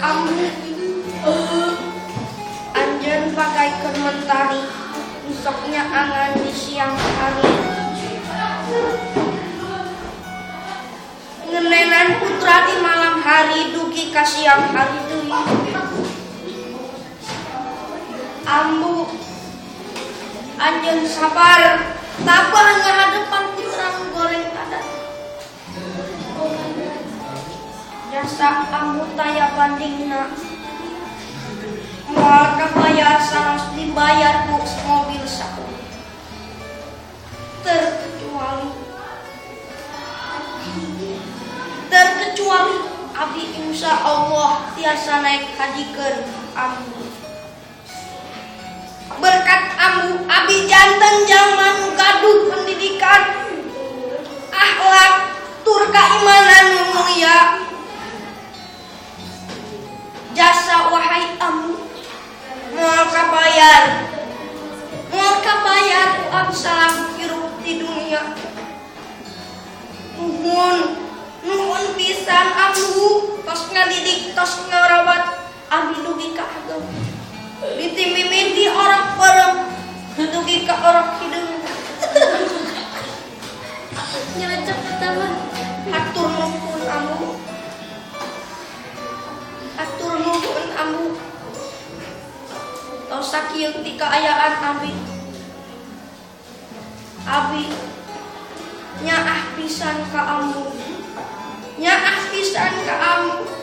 Ambu anjeun bagaikan mentari besoknya angan di siang hari. Ngenenan putra di malam hari dugi ka siang hari deui. Ambu anjeun sabar tabah ngahadepan putra nu goreng adat. Jasa ambu taya bandingna. Moal kabayar sanos dibayar ku mobil saku. Terkecuali abdi insya Allah tiasa naik hajikeun ambu. Berkat ambu abdi janten jalma nu gaduh pendidikan, akhlak, tur keimanan nu mulia. Jasa wahai ambu moal kabayar ku abdi salam hirup di dunia. Nuhun pisan ambu tos ngadidik tos ngarawat abdi dugi ka ageng. Ditimimiti orok beureum dugi ka orok hideung. Nyelecek pertama. Hatur nuhun ambu. Hatur nuhun ambu. Tos sakieu ti kaayaan abdi. Abi nyaah pisan ka ambu. Nyaah pisan ka ambu.